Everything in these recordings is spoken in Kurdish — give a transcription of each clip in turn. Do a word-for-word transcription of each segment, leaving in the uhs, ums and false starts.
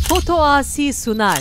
Foto Asi sunar.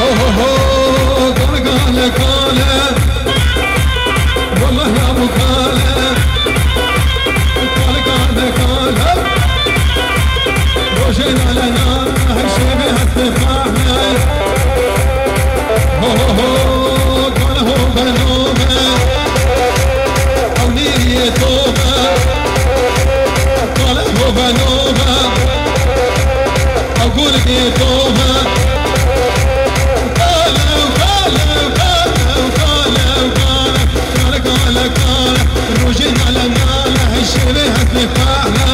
Ho, ho, ho, kale, kale, kale. Wallah ya bu kale. Kale, kale, kale. Rojê nale nale, her şevê hestê fahme. Ho, ho, ho, kale, ho, be, no, be. Ew nîriyê to be. Kale, ho, be, no, be. Ew gurgê to be. Kale, kale, kale, kale, kale, kale, kale, kale. Rojê nale nale, şevê hestê fahme.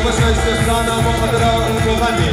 Şayî Sesana Muqedira û Goxanê.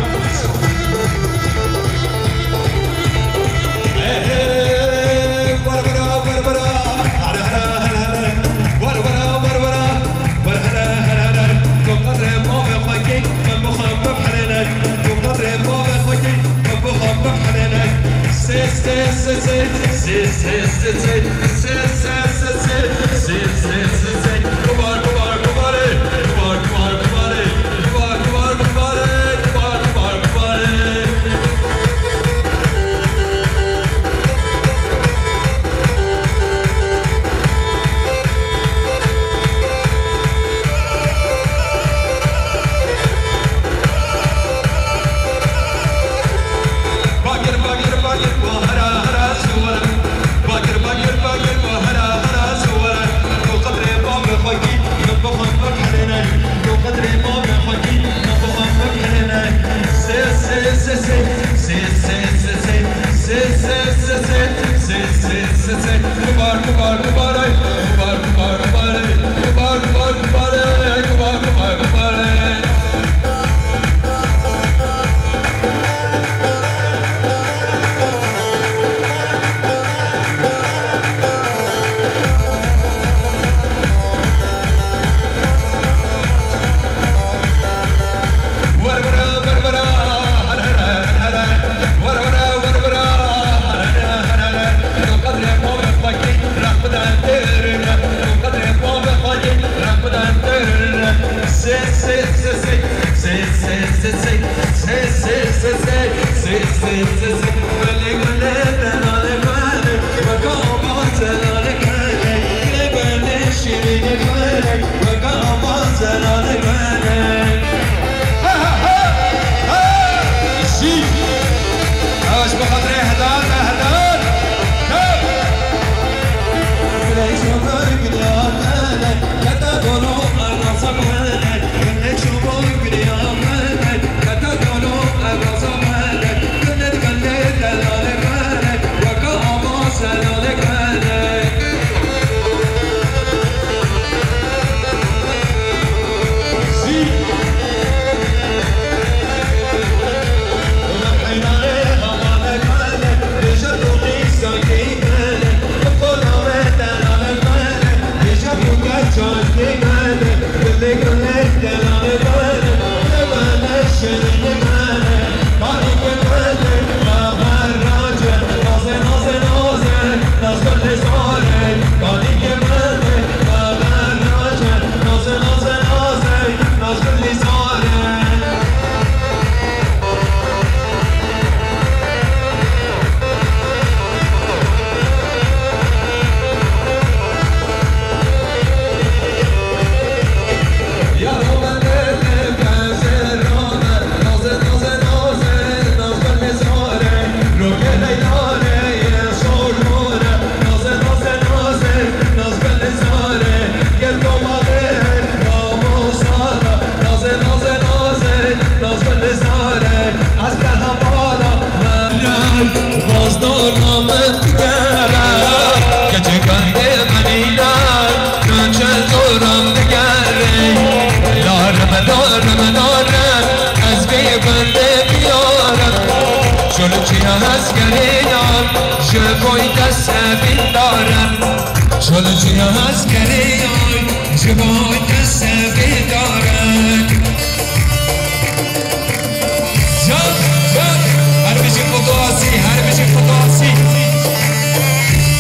Can, can, her bijî Foto Asî, her bijî Foto Asî.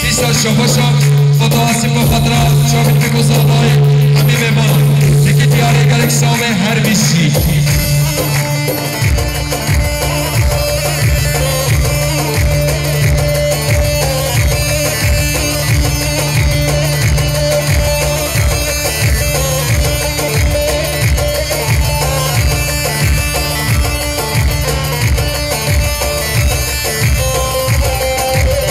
Dîsa şabaşa Foto Asî bi xatira Çavît Beg û Zanayê hemî mêvanan. Yekî diyarê gelek sawê her bijî.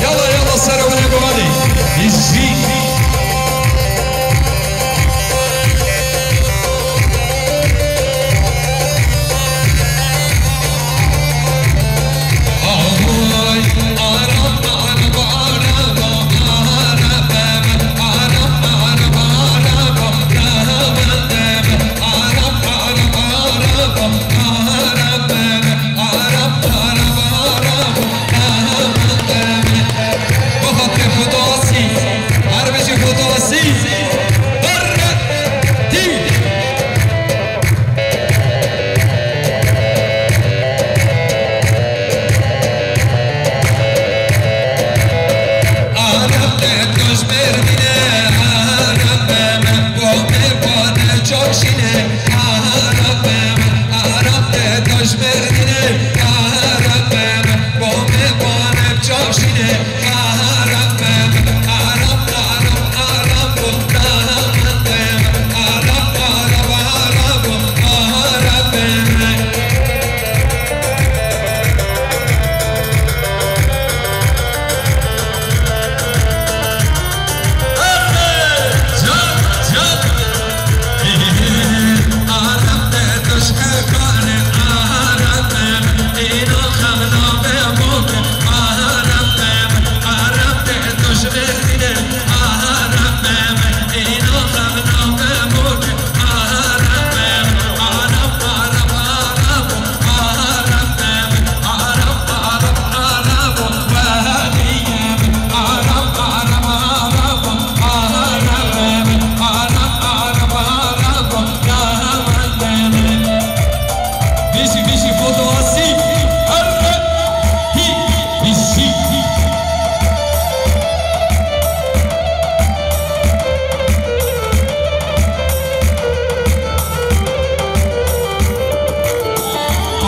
Yala, yala, ser ew ne gumanî. Hijî.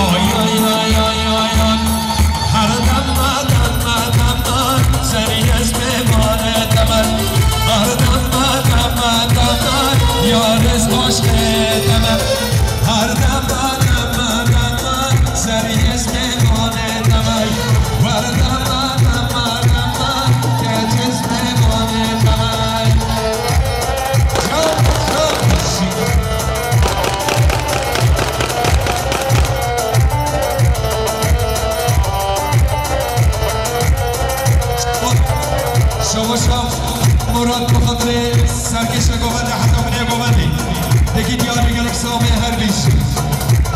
Ay, ay, ay, ay, ay, ay. Her dem me, dem me, dem me, serî ez pê mane temel. Her dem me, dem me, dem me, yar ez aşkê temel. Her dem me, dem me, dem me, serî ez pê mane temel. Her dem me, dem me, dem me, keç ez pê mane temel. Çal, çal. Şabaşa Murat, bi xatirê serkêşa govendê heta binê govendê. Dikî diyarê gelek savê her bîş.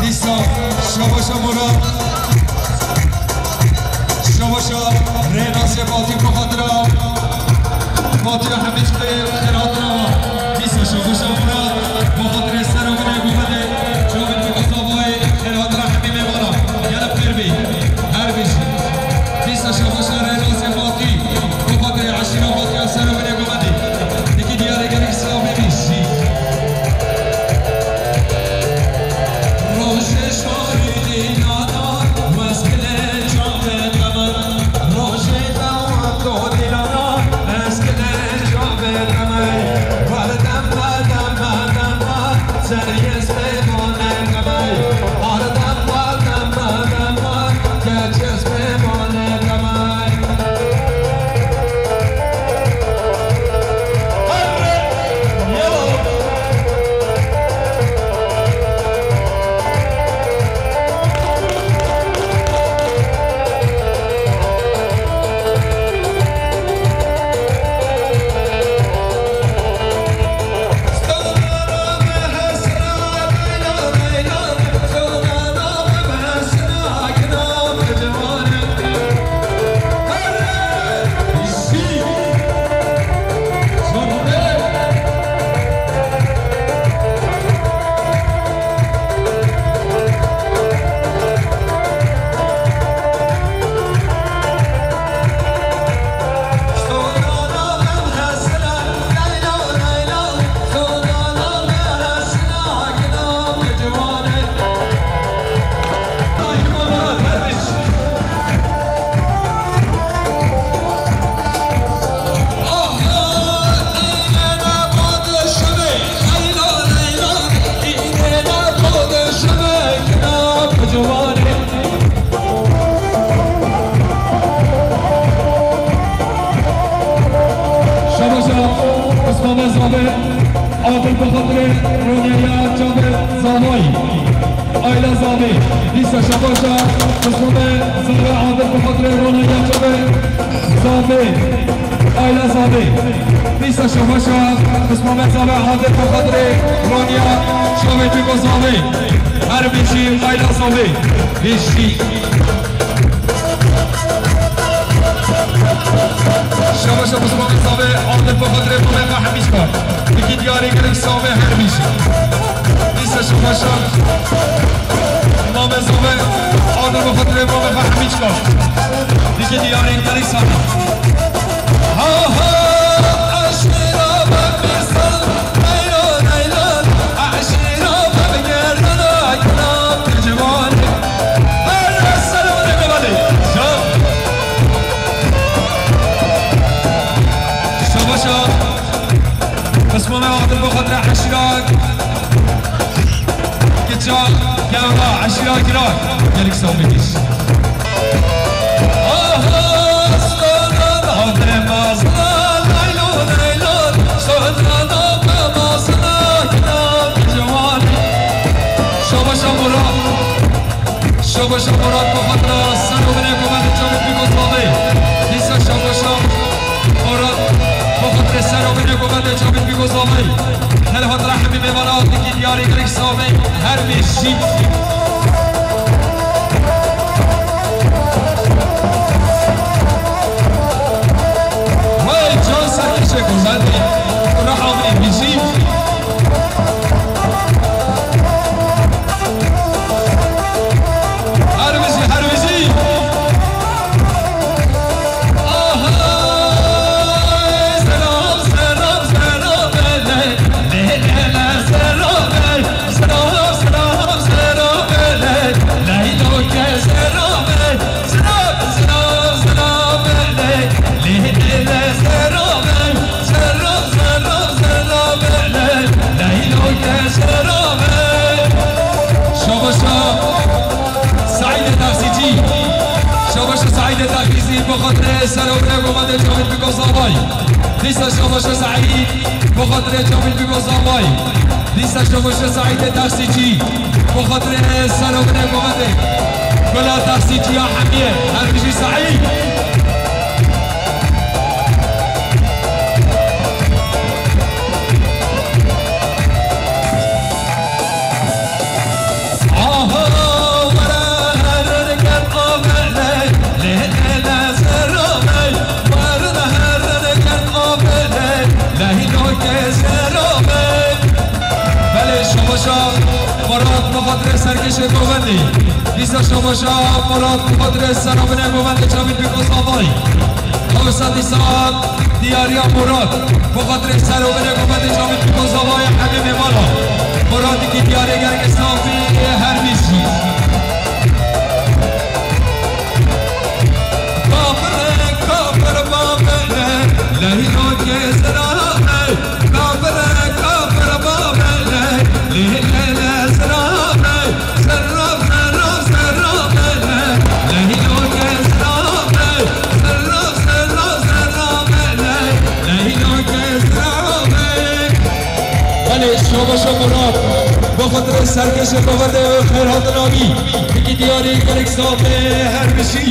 Dîsa şabaşa Murat. Şabaşa rênasê Fatî bi xatira Fatî Hemîd xêr hatina wa. Dîsa şabaşa Murat bi xatirê ser û binê govendê. Çavên bi xatavayê xêr hatina hemî mêvana. Gelek xêr bî. Her bî jî. Dîsa şabaşa rênasê Fatî bi xatirê eşîra Fatî ya ser û binê govendê. Dikî diyarê gelek savê bî jî. Rojê şorî dînana, wezgilê çavê qemer. Rojê dewam do dînana, wezgilê çavê qemer. Werdem, werdem, werdem, werdem, seriyê spêdonê qemer. Ardem, werdem, werdem, werdem, keçê spêdonê qemer. Şabaşa Osman Zabe, Adil bi xatirê Ronyaya Çavê Zavayî. Ayla Zavê. Dîsa şabaşa Osman Zabe, Adil bi xatirê Ronyaya Çavê Zavê. Ayla Zavê. Dîsa şabaşa Osman Zabe, Adil bi xatirê Ronya Çavê Pîko Zavê. Her bijî Ayla Zavê. Bijî. Şabaşa Osman Zabe, Adil bi xatirê Mamê Hemîşka. Dikî diyarê gelek savê her bijî. Dîsa şabaşa Mamê Zabe, Adil bi xatirê Mamê Hemîşka. Dikî diyarê gelek savê. Ha ha, eşîra me pîsan, leyla leyla, eşîra me bi gerdana, kilam bi ciwanê. Her ser û binê govendê. Can. Şabaşa Osman Adil bi xatirê eşîra Kiça Gewra, eşîra Giran. Gelek savê bî. Aha, sona navê mazna, leylo, leylo, sona navê mazna, kilam ciwanê. Şabaşa Murat. Şabaşa Murat bi xatira ser û binê govendê Çavê Pîko Zavê. Dîsa şabaşa Murat bi xatira ser û binê govendê Çavê Pîko Zavê. Her hatira hemî mêvana dikî diyarê gelek savê her bijî. Wey can serkêşê govendê. Rahavê bijî. Her bijî, her bijî. Aha! Selam, selam, selam, ele, ele, ele, selam, ele, selam, selam, selam, Şabaşa Seîdê Taksîcî. Şabaşa Seîdê Taksîcî, bi xatirê serovinê govendê Çavît Biko Zavay. Dîsa şabaşa Seîd, bi xatirê Çavît Biko Zavay. Dîsa şabaşa Seîdê Taksîcî, bi xatirê serovinê govendê Gula Taksîcî ya Hemiyê. Her bijî Seîd. Belê, şabaşa Murat, bi xatirê serkêşê govendê. Dîsa şabaşa Murat, bi xatirê serovinê govendê Çavît Biko Zavay. Ewsa dîsa diyariya Murat, bi xatirê serovinê govendê Çavît Biko Zavay, hemî mêvana. Muradîkî diyarê gergê safî her bijî. Kafir, kafir babê, leylo ke zirame. Kafir, kafir babê, leylo ke zirame. Zirame, zirame, zirame, leylo ke zirame. Zirame, zirame, zirame, leylo ke zirame. Belê, şabaşa Murat, bi xatirê serkêşê govendê xêr hatin abî. Pêkî diyarê gelek safê her bijî.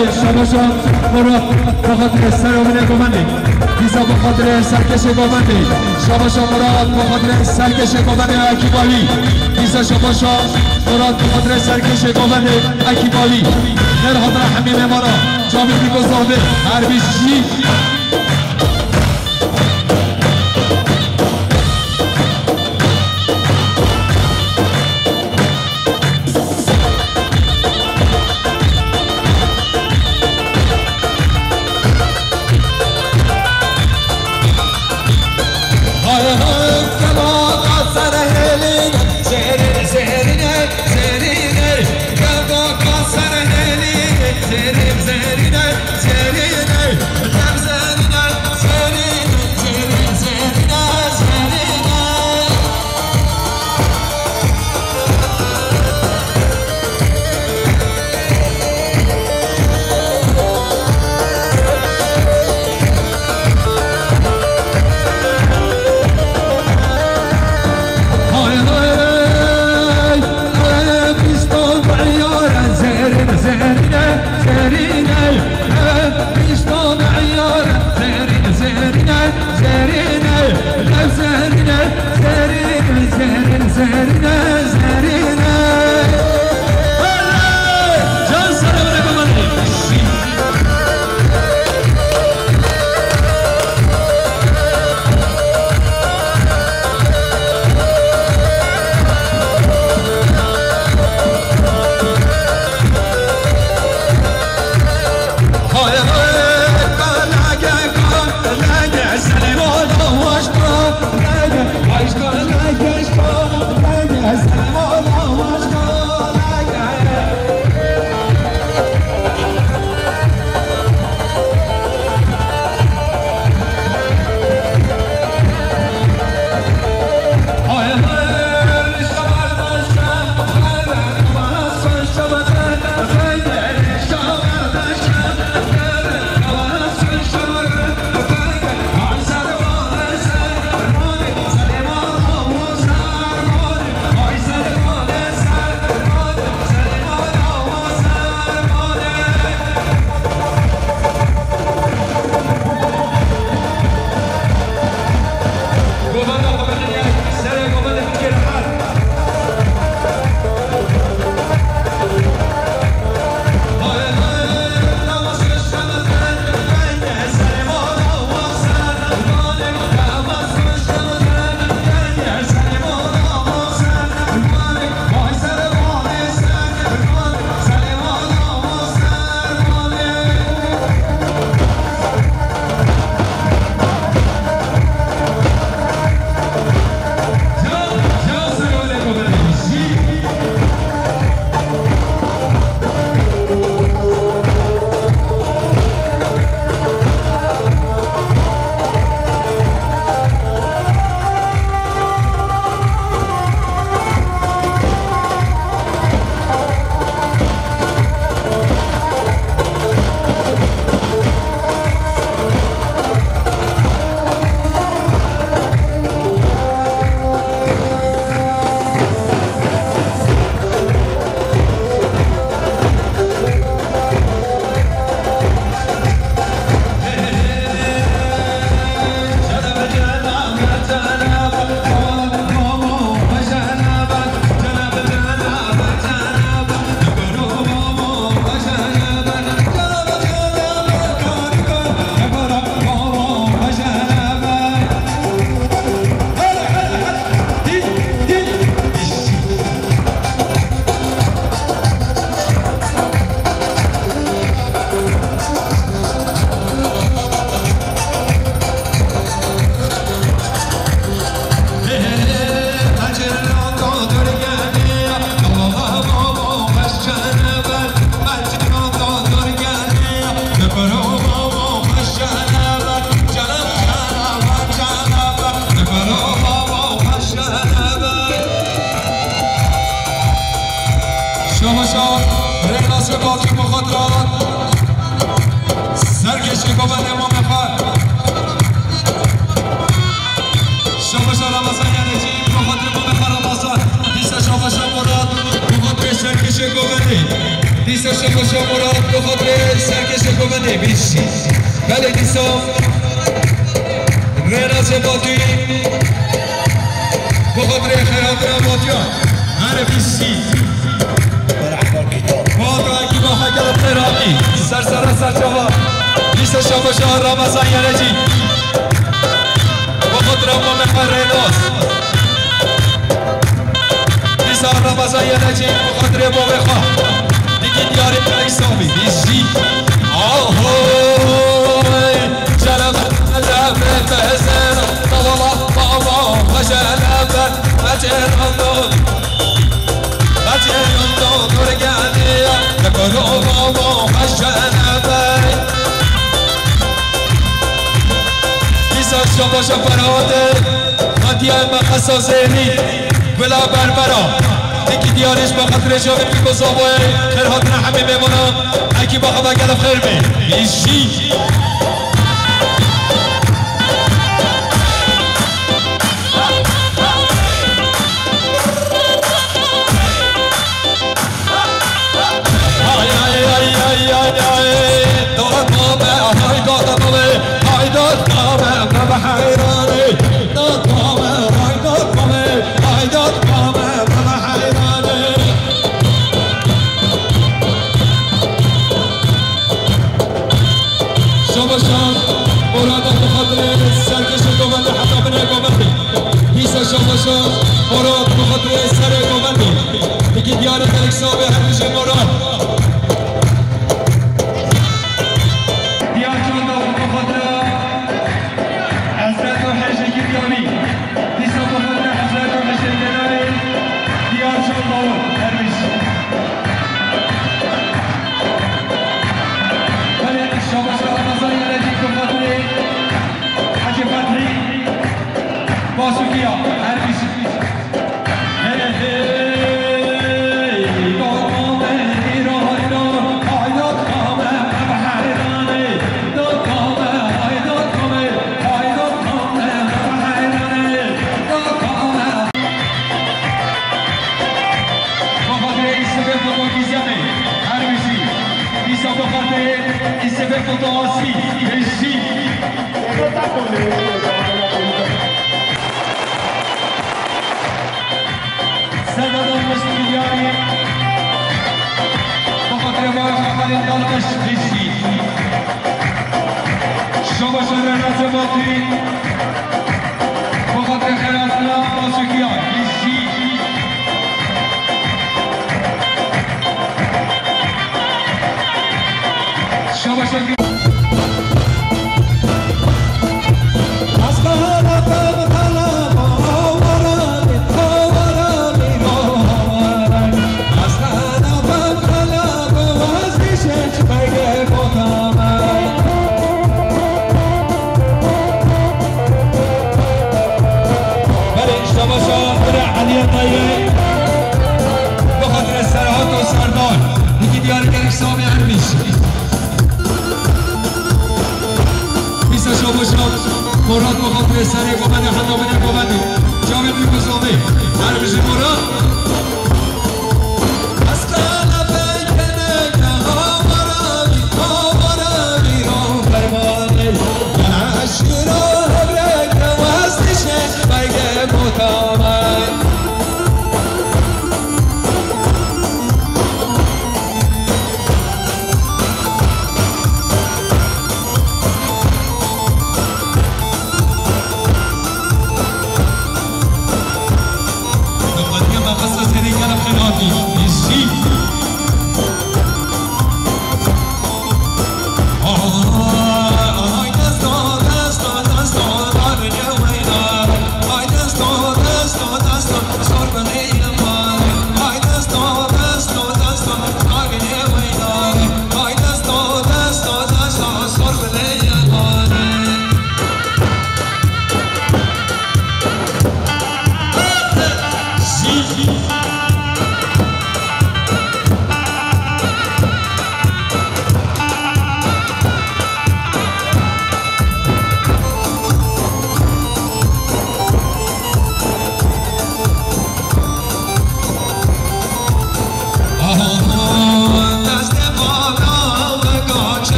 Şabaşa Murat, bi xatirê serovine govendê. Dîsa bi xatirê serkêşê govendê. Şabaşa Murat, bi xatirê serkêşê govendê ekîba wî. Dîsa şabaşa Murat, bi xatirê serkêşê govendê ekîba wî. Her hatira hemî mêmara, çavê dîko zahmê, her bîst jî. Şabaşa Rênasê Bakî bi xwe dirat. Serkêşê govendê mamê xwe. Şabaşa Ramazan Yanecî bi xwe dir mamê xwe Ramazan. Dîsa şabaşa Murat bi xwe dir serkêşê govendê. Şabaşa Murat, bi xatirê serkêşê govendê bîst. Belê dîsa Rênazê Batûyî, bi xatirê xêrhatina Batûyan. Her bîst. Vata ekîba xwe gelek xêr hatî. Ser sera ser çava. Dîsa şabaşa Ramazan Yerecî. Bi xatira mamê xwe Rênaz. Dîsa Ramazan Yerecî bi xatirê bavê xwe. Dîkî diyarê Melek Samî. Dîsî. Ahoy! Celebe, celebe, bezen. Tawala, baba, becelebe. Becerando. Becerando, durgeniya. Dekoro, baba, becelebe. Dîsa şabaşa Ferhatê. Hatiye me qesa zênî, bila berbera. Dikî diyarîş bi xatirê çavê Pîko Zavoyê, xêr hatine hemî mêvanan. Ekîba xwe gelek xêr be. Bijî. Ay, ay, ay, ay, ay, ay. Dada me, ay, dada me, ay, dada me, me, me heyranê. Dada me, ay, dada me, ay, dada me, me, me heyranê. Şabaşan, orada bu xatirê serkêşê govendê heta binê govendê. Dîsa şabaşa Murat bi xatirê serê govendê. Dikî diyarê Melek Samî her bijî Murat. Diyar Çandal bi xatira Hezret û Hejê Giryamî. Dîsa bi xatira Hezret û Hejê Gelalê. Diyar Çandal her bijî. Belê, şabaşa Ramazan Yerecî bi xatirê Hecî Fethî Basûkiya, her bîst. Hey, hey, dotmame, îro, îro, ay dotmame, em heyranê. Dotmame, ay dotmame, ay dotmame, em heyranê. Dotmame. Bi xatirê Îsefê Foto Gîzemê, her bijî. Dîsa bi xatirê Îsefê Foto Asî, bijî. Serdar Dalmış, Diyarî. Bi xatirê Baş Xalid Dalmış, bijî. Şabaşa Rênazê Batûyî. Bi xatirê xêrhatina Basûkiya, bijî. Şabaşa. Belê, şabaşa Bira Eliya Tayê. Bi xatirê Serhat û Serdar. Dikî diyarî gelek Samî Ermiş. Dîsa şabaşa Murat bi xatirê serê govendê heta binê govendê. Çavê Pîko Zavoyê. Her bijî Murat.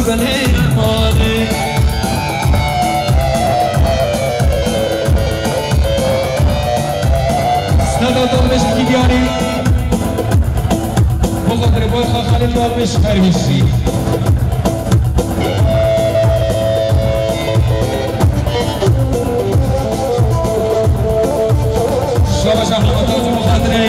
Stadê Dalbêj Kîdyanî. Bo xatirê Boyxa Xalid Dalbêj her wî jî. Şabaş Ahmet Aziz bo xatirê.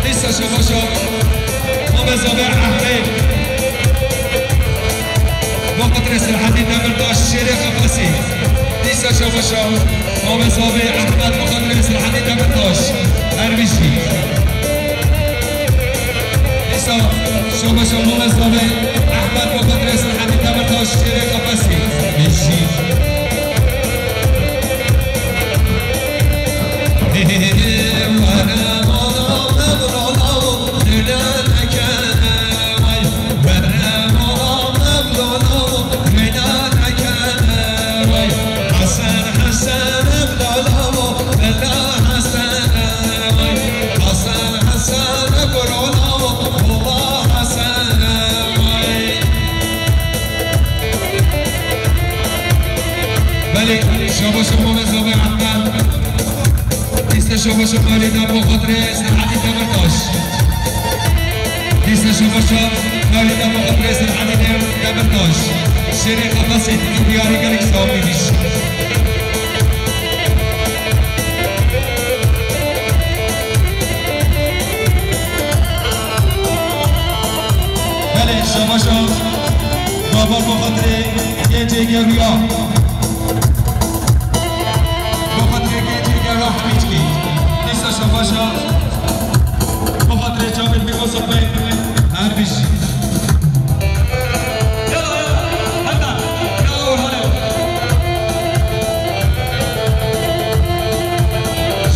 Dîsa şabaşa Mamed Zavê Ehmed. Bo xatirê Serhedî Demirtaş, Şêrê Qefesî. Dîsa şabaşa Mamed Zavê Ehmed, bo xatirê Serhedî Demirtaş. Her bijî. Dîsa şabaşa Mamed Zavê Ehmed, bo xatirê Serhedî Demirtaş, Şêrê Qefesî. Bijî. Belê, şabaşa Mamed Zavê Ehmed. Dîsa şabaşa Mewlîda bo xatirê Serhedî Demirtaş. Dîsa şabaşa Mewlîda bo xatirê Serhedî Dem-, Demirtaş. Şêrê Qefesê, tu diyarî gelek sawî bîş. Belê, şabaşa Baba bo xatirê gencê Gewriya. Bo xatirê gencê Gewra Hemîçkî. Dîsa şabaşa. Bo xatirê çavên Bîbosa Bey. Her bijî. Yala, yala. Heta. Yala, Orhan'ım.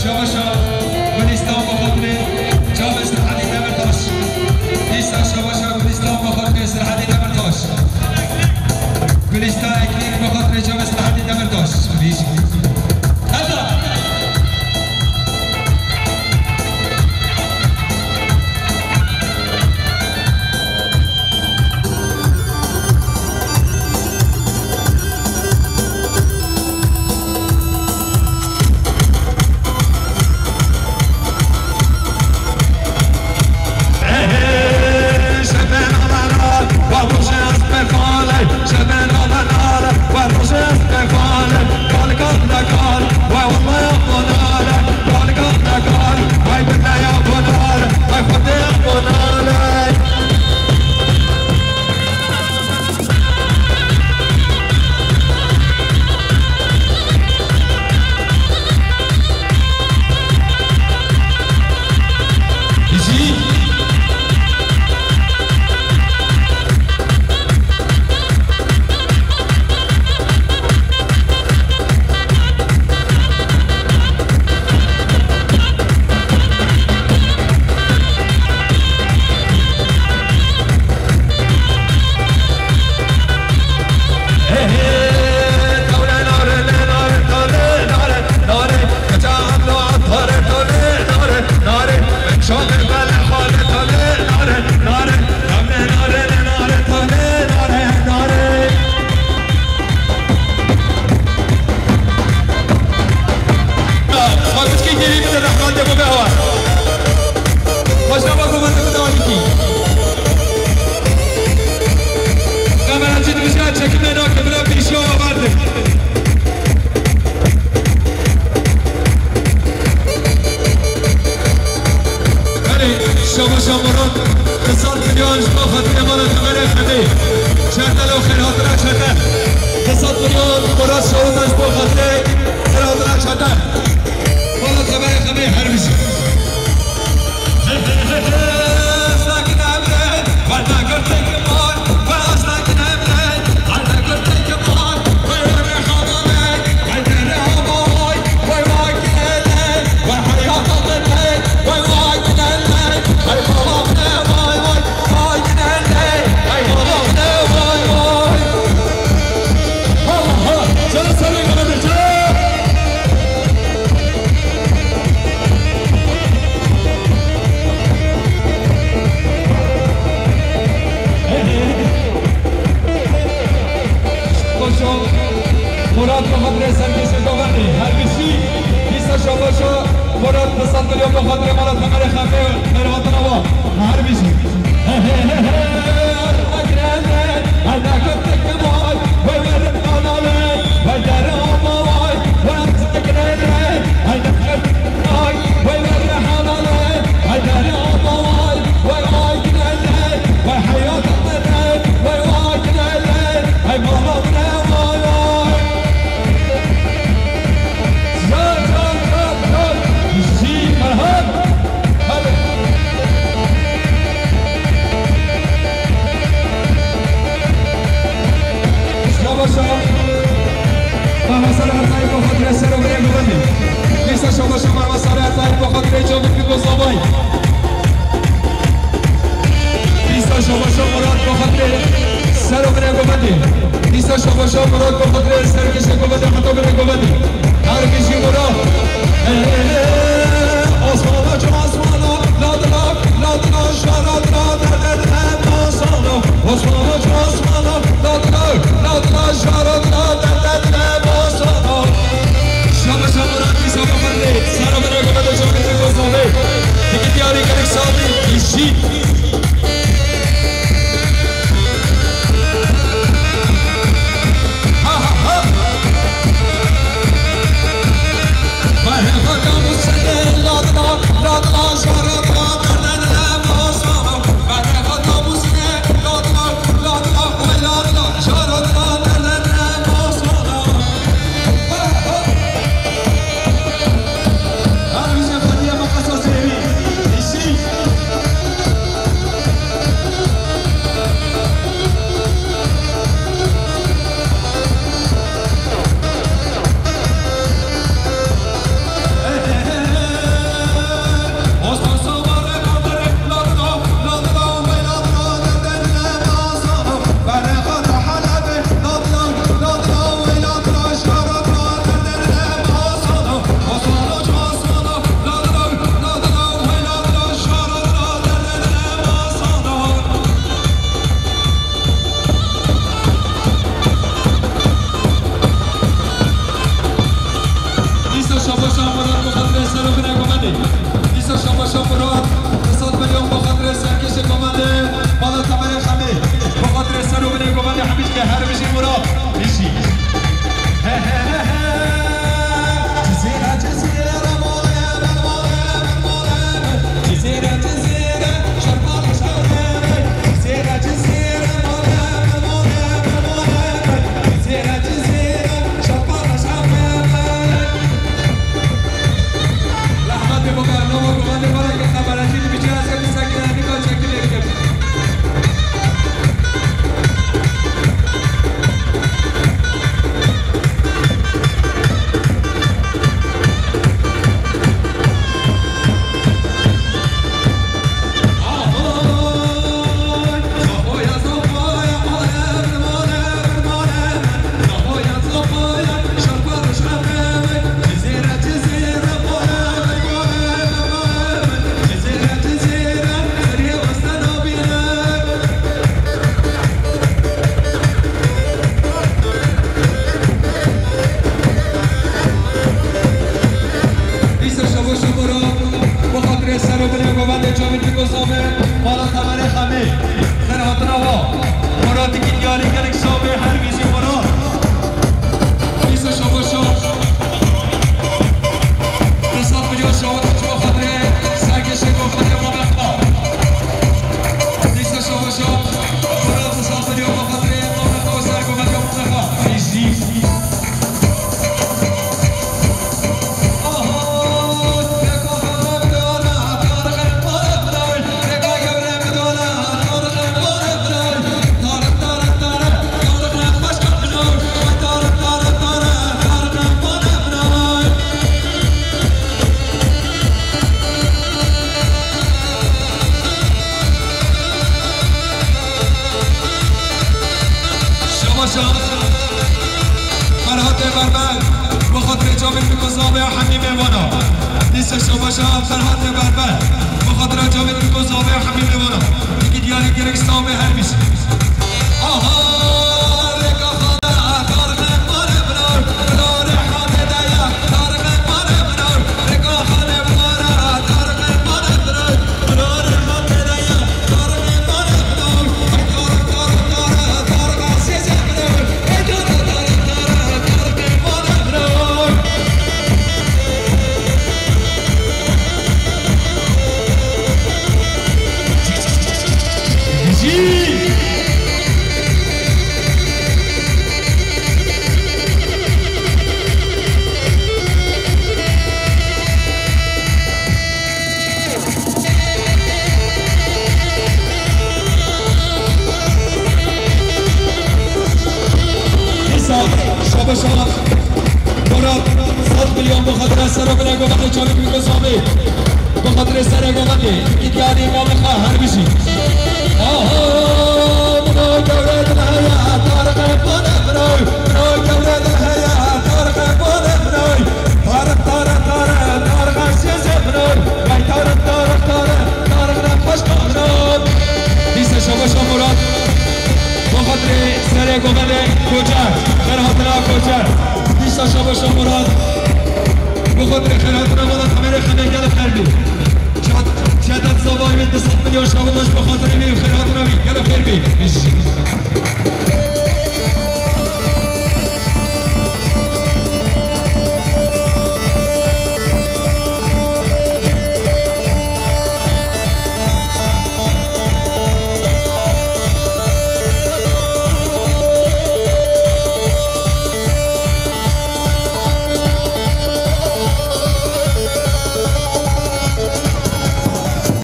Şabaşa Gülistan bo xatirê çavên Serhedî Demirtaş. Dîsa şabaşa Gülistan bo xatirê Serhedî Demirtaş. Gülistan Eklîk bo xatirê çavên Serhedî Demirtaş. Bijî. Heta. Başlama komandosu da on iki. Kameracı dibişe çekimle nake, bile pêşiya we berdin. Belê, şabaşa Murat, di sed milyon ji bo xatirê mala Temerê Xemê. Çete lo xêrhatina çete. Di sed milyon Murat Şawiza ji bo xatirê xêrhatina çete. Mala Temerê Xemê her bijî. Şabaşa Murat bi xatirê serkêşê govendê her bijî. Dîsa şabaşa Murat bi sed milyon bi xatirê mala Temerê Xemê xêrhatina wa her bijî. Şabaşa Mehmet Salih Ertayî bo xatirê ser û binê govendê. Dîsa şabaşa Mehmet Salih Ertayî bo xatirê Cavit Fîko Zavayî. Dîsa şabaşa Murat bo xatirê ser û binê govendê. Dîsa şabaşa Murat bo xatirê serkêşê govendê heta binê govendê. Her bijî Murat. Hey, hey, hey, hey. Osmano, Osmano, la, la, la, la, la, şara, la, la, la, la, Osmano, Osmano, Osmano, la, la, la, la, şara, la, la, la, la, Osmano. Şabaşa Murat, dîsa bo xatirê ser û binê govendê Cavit Fîko Zavayî. Dikî diyarî gelek sazî, îşî. Dîsa şabaşa Murat bo xatirê ser û binê govendê. Dîsa şabaşa Murat, di sed milyon bo xatirê serkêşê govendê, mala Temerê Xemê. Bo xatirê ser û binê govendê hemî dike her bijî Murat. Bijî. He, he, he, he. Cizîre, Cizîre, mala, mala, mala, mala. Cizîre, Cizîre, şerpala şerê. Cizîre, Cizîre, mala, mala, mala, mala. Cizîre, Cizîre, şerpala şerê. Rehmetê bo bernama govendê mala Temerê Berber, bi xatirê Cavîd Mîko Zavê hemî mêvana. Dîsa şabaşa Ferhatê Berber, bi xatirê Cavîd Mîko Zavê hemî mêvana. Tîkî diyarî gerek Samê her bîst. Aha, rêka xane, tarixê mare bira, bira rê hane de ya, tarixê mare bira, rêka xane mare, tarixê mare bira. Dîsa şabaşa Murat sed milyon bi xatirê Sero Bile Govatê Çavî Bîko Sabî. Bi xatirê Sero Govatê. Tîkî diyarî Mamê Xwe her bijî. Aha! Mino gewre dil heye, tarixê bane biro. Mino gewre dil heye, tarixê bane biro. Tarix, tarix, tarix, tarix, ez şêzê biro. Vay tarix, tarix, tarix, tarix, ne xweş biro. Dîsa şabaşa Murat. Bi xatirê Serê Govatê Koçer. Xêr hatina Koçer. Dîsa şabaşa Murat. Bi xatirê xêr hatina mala Emerê Xemê gelo xêr bî. Çet-, çetet zavayê wî du sed milyon şabaş bi xatirê wî xêr hatina wî gelo xêr bî.